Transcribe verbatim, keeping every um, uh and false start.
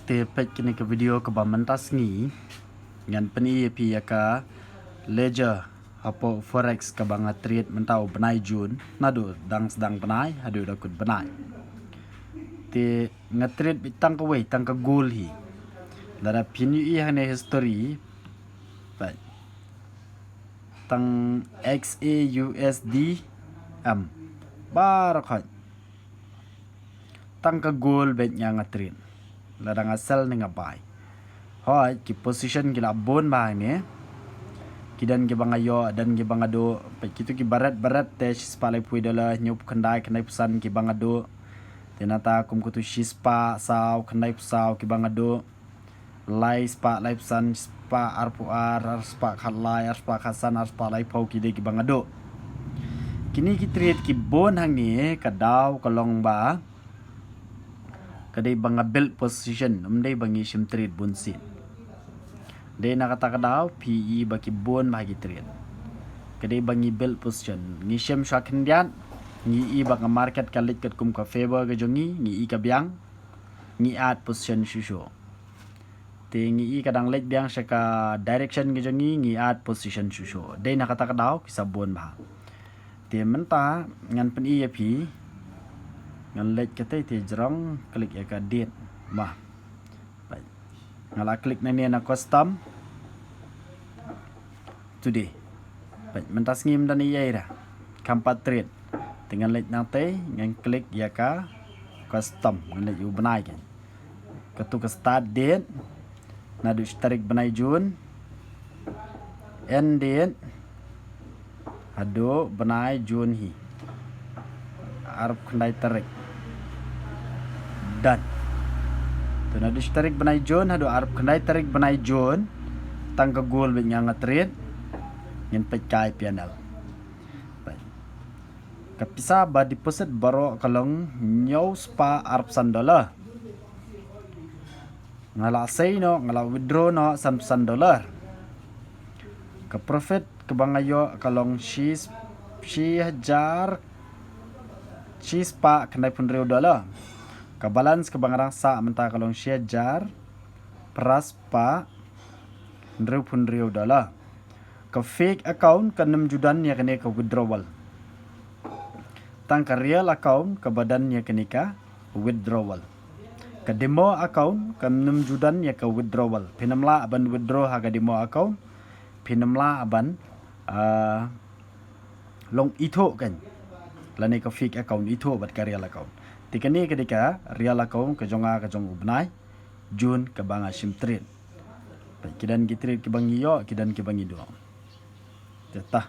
Te peit kane ka video kaba mynta sngi ngan pyni ïa phi ïa ka ledger hapoh forex kaba nga trade mynta u bnai June, naduh dang sdang bnai haduh da kut bnai. Te nga trade beit tang kawei, tang ka gold hi. Lada phin ïohi hangne history, peit, tang X A U S D M, baroh khoit tang ka gold beit nga nga trade. Lada nga sell ne nga buy. Hooid, ki position ki la bun bha hangne. Ki don kiba nga ïoh, don kiba nga duh. Peit, kito kiba red ba red te shispah laiphew dollar, hynñiewphew khyndai, khyndaiphew san kiba nga duh. Te nangta kum kito shispah saw, khyndaiphew saw kiba nga duh. Laispah laiphew san, spah arphew ar, arspah khatlai, arspah khatsan, arspah laiphew, ki dei kiba nga duh. Kine ki trade ki bun hangne, ka daw ka long ba ka dei ba nga build position, ym dei ba ngi shim trade bunsien. Dei na kata ka daw phi i ba ki bun bha ki trade. Ka dei ba ngi build position, ngi shim shuwa khyndiat, ngi i ba ka market ka leit katkum ka favor ka jong ngi, ngi i ka biang, ngi add position shuh shuh. Te ngi i ka dang leit biang sha ka direction ka jong ngi, ngi add position shuh shuh. Dei na kata ka daw ki sa bun bha. Te mynta ngan pyni ïa phi. Ngan leit katei te jrong, click ïa ka date. Bah. Peit. Nga la click nangne na custom. Today. Peit, mynta sngi ym don ei ei ruh. Kham pat trade. Te ngan leit nangtei, ngan click ïa ka custom, ngan leit ïa u bnai kan. Kato ka start date, naduh shi tarik bnai June. End date, haduh bnai June hi. Arphew khyndai tarik. Done. Te naduh shi tarik bnai June haduh arphew khyndai tarik bnai June, tang ka gold beit nga nga trade. Ngin peit kai P and L. Peit. Ka pisa ba deposit baroh ka long hynñiew spah arphew san dollar. Nga la sei noh, nga la withdraw noh sanphew san dollar. Ka profit kaba nga ïoh ka long shi, shi hajar, shi spah khyndaiphew hynriew dollar. Ka balance kaba nga dang sah mynta ka long shi hajar phra spah hynriewphew hynriew dollar. Ka fake account kan ym ju don ïa kane ka withdrawal. Tang ka real account kaba don ïa kane ka withdrawal. Ka demo account kan ym ju don ïa ka withdrawal. Phin ym lah ban withdraw ha ka demo account. Phin ym lah ban, ah, long ithuh kan. Lane ka fake account ithuh bad ka real account. Te kane ka dei ka real account ka jong nga, ka jong u bnai June kaba nga shim trade. Peit, ki don ki trade kiba ngi ïoh, ki don kiba ngi duh. Te ta.